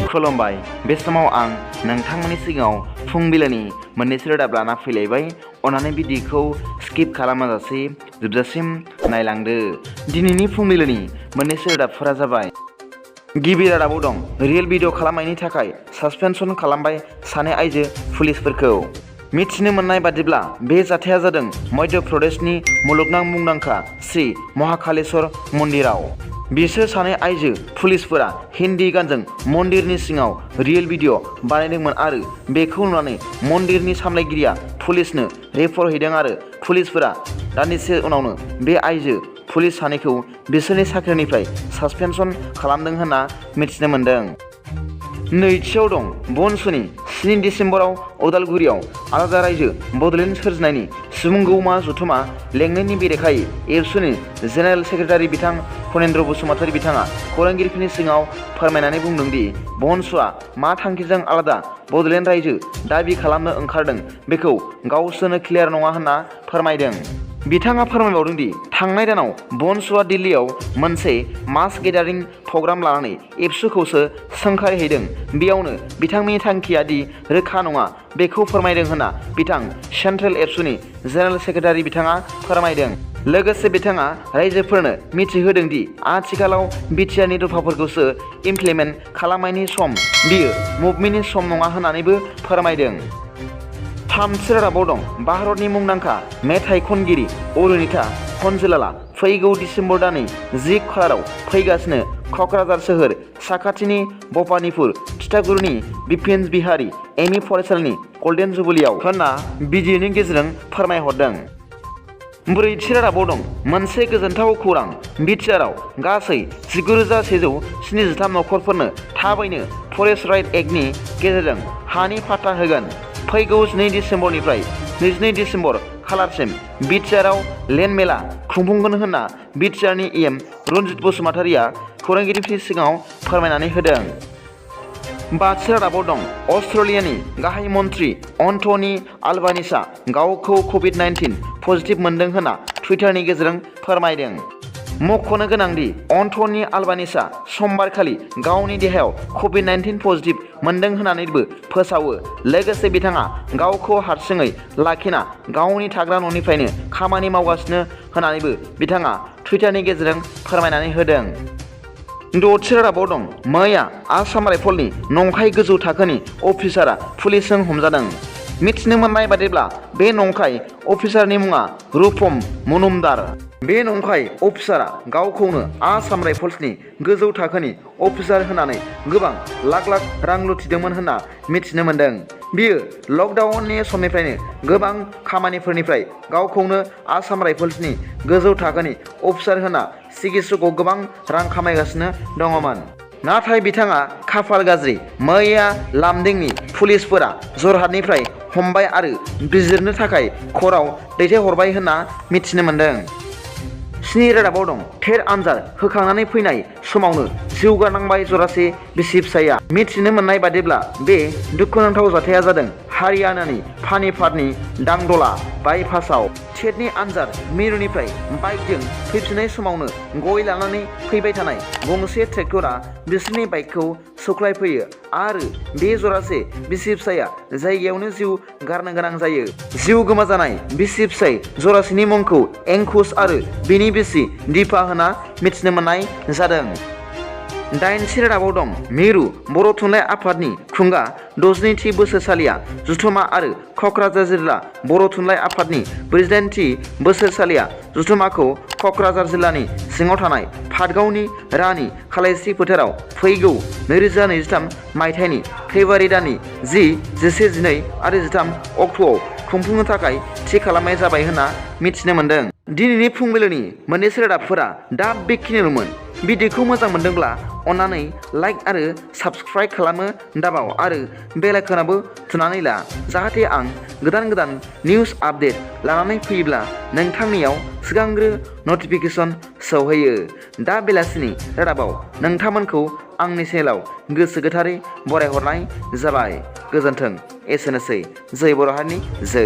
खुलुमबाय बे समाव आं नोंथांमोननि सिगाङाव फुंबिलिनि मोननैसो रादाब लाना फैलायबाय। अन्नानै भिडिअखौ स्किप खालामाजासे जोबजासिम नायलांदो। दिनैनि फुंबिलिनि मोननैसो रादाबफोरा जाबाय। गिबि रादाबाव दं रियेल भिडिअ खालामनायनि थाखाय सासपेनसन खालामबाय सानै आइजो पुलिसफोरखौ। मिथिनो मोननाय बादिब्ला बे जाथाया जादों मध्य प्रदेशनि मुलुगनां मुंदांखा श्री महाकालेश्वर मन्दिराव। बिसोर सानै आइजो पुलिसफोरा हिन्दी गानजों मन्दिरनि सिङाव रियेल भिडिअ बानायदोंमोन आरो बेखौ नुनानै मन्दिरनि सामलायगिरिया पुलिसनो रिपर्ट हैदों आरो पुलिसफोरा दान्दिसे उनावनो बे आइजो पुलिस सानैखौ बिसोरनि साख्रिनिफ्राय सासपेनसन खालामदों होनना मिथिनो मोन्दों। नैथियाव दं बनसुनि 7 डिसेम्बराव उदालगुरियाव आलादा रायजो बड'लेण्ड सोरजिनायनि सुबुंगौमा जथुमा लेंनायनि बेरेखायै एबसुनि जेनेरेल सेक्रेटारि बिथां फनेन्द्र बसुमतारी बिथाङा खौरांगिरिफोरनि सिगाङाव फोरमायनानै बुंदों दि बनसुआ मा थांखिजों आलादा बड'लेण्ड रायजो दाबि खालामनो ओंखारदों बेखौ गावसोरनो क्लियार नङा होनना फोरमायदों। बिथाङा फोरमायबावदों दि थांनाय दानाव बनसुआ दिल्लीयाव मोनसे मास गेदारिं प्रग्राम लानानै एबसुखौसो सोंखारिहैदों। बेयावनो बिथांनि थांखिया दि रोखा नङा बेखौ फोरमायदों होनना बिथां सेन्ट्रेल एबसुनि जेनेरेल सेक्रेटारि बिथाङा फोरमायदों। लोगोसे बिथाङा रायजोफोरनो मिथिहोदों दि आथिखालाव बिटिआरनि दफाफोरखौसो इमप्लिमेन्ट खालामनायनि सम, बियो मुभमेन्टनि सम नङा होननानैबो फोरमायदों। थामथि रादाबाव दं भारतनि मुंदांखा मेथाइ खनगिरि अरुणिता खनजोलाला फैगौ डिसेम्बर दाननि 10 खालाराव फैगासिनो क'क्राझार सोहोर साखाथिनि भबानिपुर थिथागुरिनि बिपिन बिहारी एमइ फरायसालिनि गल्डेन जुबलियाव होनना भिडिअनि गेजेरजों फोरमायहरदों। ब्रैथि रादाबाव दं मोनसे गोजोनथाव खौरां बिटिआरआव गासै 19,173 नखरफोरनो थाबैनो फरेस्ट राइट एक्टनि गेजेरजों हानि पाट्टा होगोन। फैगौ 12 डिसेम्बरनिफ्राय 22 डिसेम्बर खालारसिम बिटिआरआव लेन्ड मेला खुंफुंगोन होनना बिटिआरनि एम रन्जित बसुमतारीया खौरांगिरिफोरनि सिगाङाव फोरमायनानै होदों। बाथि रादाबाव दं अस्ट्रेलियानि गाहाय मन्थ्रि एन्थनी अल्बानिसआ गावखौ कभिड-19 पजिटिभ मोनदों होनना टुइटारनि गेजेरजों फोरमायदों। मख'नो गोनांदि एन्थनी अल्बानिसआ समबारखालि गावनि देहायाव कभिड-19 पजिटिभ मोनदों होननानैबो फोसावो। लोगोसे बिथाङा गावखौ हारसिङै लाखिना गावनि थाग्रा न'निफ्रायनो खामानि मावगासिनो होननानैबो बिथाङा टुइटारनि गेजेरजों फोरमायनानै होदों। द'थि रादाबाव दं मैया आसाम राइफलनि नंखाय गोजौ थाखोनि अफिसारा पुलिसजों हमजादों। मिथिनो मोननाय बादिब्ला बे नंखाय अफिसारनि मुङा रुपम मनुमदार। बे नंखाय अफिसारा गावखौनो आसाम राइफल्सनि गोजौ थाखोनि अफिसार होननानै गोबां लाख लाख रां लुथिदोंमोन होनना मिथिनो मोन्दों। बियो लकडाउननि समनिफ्रायनो गोबां खामानिफोरनिफ्राय गावखौनो आसाम राइफल्सनि गोजौ थाखोनि अफिसार होनना सिगिसुखौ गोबां रां खामायगासिनो दङमोन। नाथाय बिथाङा खाफाल गाज्रि मैया लामदिंनि पुलिसफोरा जरहाटनिफ्राय हमबाय आरो बिजिरनो थाखाय कर्टआव दैथायहरबाय होनना मिथिनो मोन्दों। 7 रादाबाव दं टेट आनजाद होखांनानै फैनाय समावनो जिउ गारनांबाय जरासे बिसि फिसाया। मिथिनो मोननाय बादिब्ला बे दुखुनांथाव जाथाया जादों हारियानानि पानिपातनि दांदला बाइपासाव। टेटनि आनजाद मिरुनिफ्राय बाइकजों फैफिननाय समावनो गय लानानै फैबाय थानाय गंसे ट्रेक्टरा बिसोरनि बाइकखौ सौख्लायफैयो आरो बे जरासे बिसि फिसाया जायगायावनो जिउ गारनो गोनां जायो। जिउ गोमाजानाय बिसि फिसाय जरासेनि मुंखौ एंकुश आरो बिनि बिसि दीपा होनना मिथिनो मोननाय जादों। 8थि रादाबाव दं मिरु बर' थुनलाइ आफादनि खुंगा 62थि बोसोरसालिया जथुमा आरो क'क्राझार जिल्ला बर' थुनलाइ आफादनि 42थि बोसोरसालिया जथुमाखौ क'क्राझार जिल्लानि सिङाव थानाय पाटगावनि रानि खालायस्रि फोथाराव फैगौ 2023 मायथाइनि फेब्रुवारि दाननि 10, 11, 12 आरो 13 अक्ट'आव खुंफुंनो थाखाय थि खालामनाय जाबाय होनना मिथिनो मोन्दों। दिनैनि फुंबिलिनि मोननैसो रादाबफोरा दा बेखिनिल'मोन। भिडिअखौ मोजां मोनदोंब्ला अन्नानै लाइक आरो साबस्क्राइब खालामनो दाबाव आरो बेल आइकनआबो थुनानै ला, जाहाथे आं गोदान गोदान निउस आपडेट लानानै फैयोब्ला नोंथांनियाव सिगांग्रो नटिफिकेसन सौहैयो। दा बेलासिनि रादाबाव नोंथांमोनखौ आंनि चेनेलाव गोसो गोथारै बरायहरनाय जाबाय। गोजोन्थों। एसेनोसै। जै बर' हारिनि जै।